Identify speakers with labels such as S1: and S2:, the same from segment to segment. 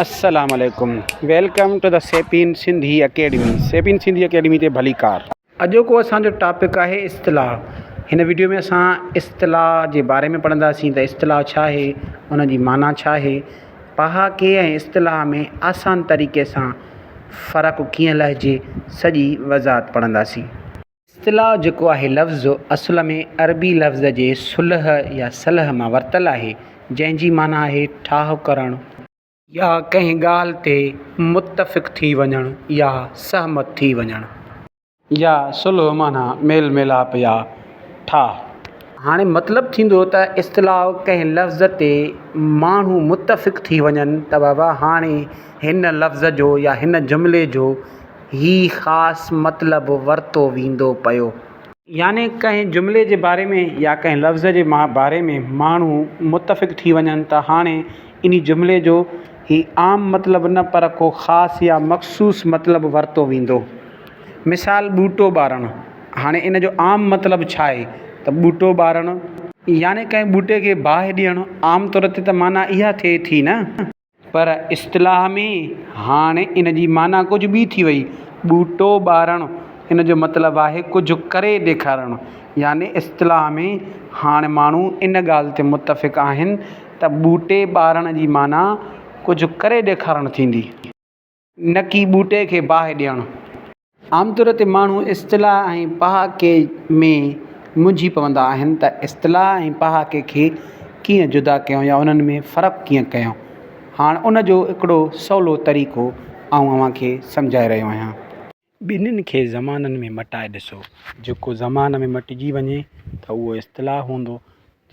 S1: السلام عليڪم welcome to the سيپين Sindhi academy سيپين Sindhi academy تي ڀليڪار. اڄوڪو اسان جو ٽاپڪ آهي اصطلاح هن وڊيو ۾ اسان اصطلاح جي باري ۾ پڙهنداسين ته اصطلاح ڇا آهي ان جي معنيٰ ڇا آهي پهاڪي ۽ اصطلاح ۾ آسان طريقي سان فرق ڪيئن لهجي سڄي وضاحت پڙهنداسين. اصطلاح جيڪو آهي لفظ اصل ۾ عربي لفظ جي صلح يا صلح مان ورتل آهي جنهن جي معنيٰ آهي ٺاهه ڪرڻ. يا ڪنهن ڳالهه تي متفق ٿي وڃڻ يا سهمت ٿي وڃڻ. يا صلح معنيٰ ميل ميلاپ يا ٺاهه. هاڻي مطلب ٿيندو ته اصطلاح ڪنهن لفظ تي ماڻهو متفق ٿي وڃن ته بابا هاڻي هن لفظ جو يا هن جملي جو هي خاص مطلب ورتو ويندو پيو. يعني ڪنهن جملي جي باري ۾ يا ڪنهن لفظ جي باري ۾ ماڻهو متفق ٿي وڃن ته هاڻي انهي جملي جو هي عام مطلب نه پر ڪو خاص يا مخصوص مطلب ورتو ويندو. مثال ٻوٽو ٻارڻ، هاڻي ان جو عام مطلب ڇا آهي ته ٻوٽو ٻارڻ. يعني ڪنهن ٻوٽي کي باهه ڏيڻ، عام طور تي ته معنيٰ اها ٿئي ٿي نه. پر اصطلاح ۾ هاڻ ان جي معنيٰ ڪجهه ٻي ٿي وئي. ٻوٽو ٻارڻ ان جو مطلب آهي ڪجهه ڪري ڏيکارڻ. يعني اصطلاح ۾ هاڻ ماڻهو ان ڳالهه تي متفق آهن ته ٻوٽي ٻارڻ جي معنيٰ ڪجهه ڪري ڏيکارڻ ٿيندي. نه ڪي ٻوٽي کي باهه ڏيڻ. عام طور تي ماڻهو اصطلاح ۽ پهاڪي ۾ منجهي پوندا آهن ته اصطلاح ۽ پهاڪي کي ڪيئن جدا ڪيون يا انهن ۾ فرق ڪيئن ڪيون. هاڻ ان جو هڪڙو سولو طريقو آئون اوهان کي سمجهائي رهيو آهيان. ٻنهين کي زمانن ۾ مٽائي ڏسو. جيڪو زمان ۾ مٽجي وڃي ته اهو اصطلاح هوندو،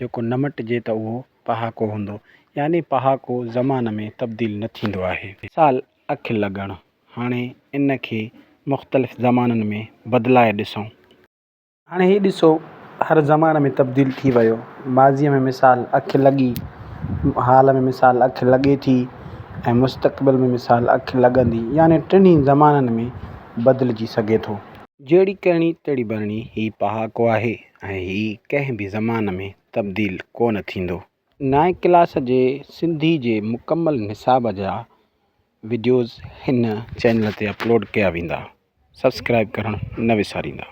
S1: جيڪو نه مٽجي ته اهو پهاڪو هوندو. يعني پهاڪو زمان ۾ تبديل نه ٿيندو آهي. مثال اک لڳڻ. هاڻي ان کي مختلف زمانن ۾ بدلائي ڏسون. هاڻي هي ڏسو هر زمان ۾ تبديل ٿي ويو. ماضيء ۾ مثال اک لڳي، حال ۾ مثال اک لڳي ٿي ۽ مستقبل ۾ مثال اک لڳندي يعني ٽنهي زمانن ۾ بدلجي سگهي ٿو. جهڙي ڪرڻي تهڙي ڀرڻي هي پهاڪو آهي ۽ هي ڪنهن به زمان ۾ تبديل ڪونه ٿيندو. نائين ڪلاس جي سنڌي جي مڪمل نصاب جا وڊيوز هن چينل تي اپلوڊ ڪيا ويندا سبسڪرائب ڪرڻ نه وساريندا.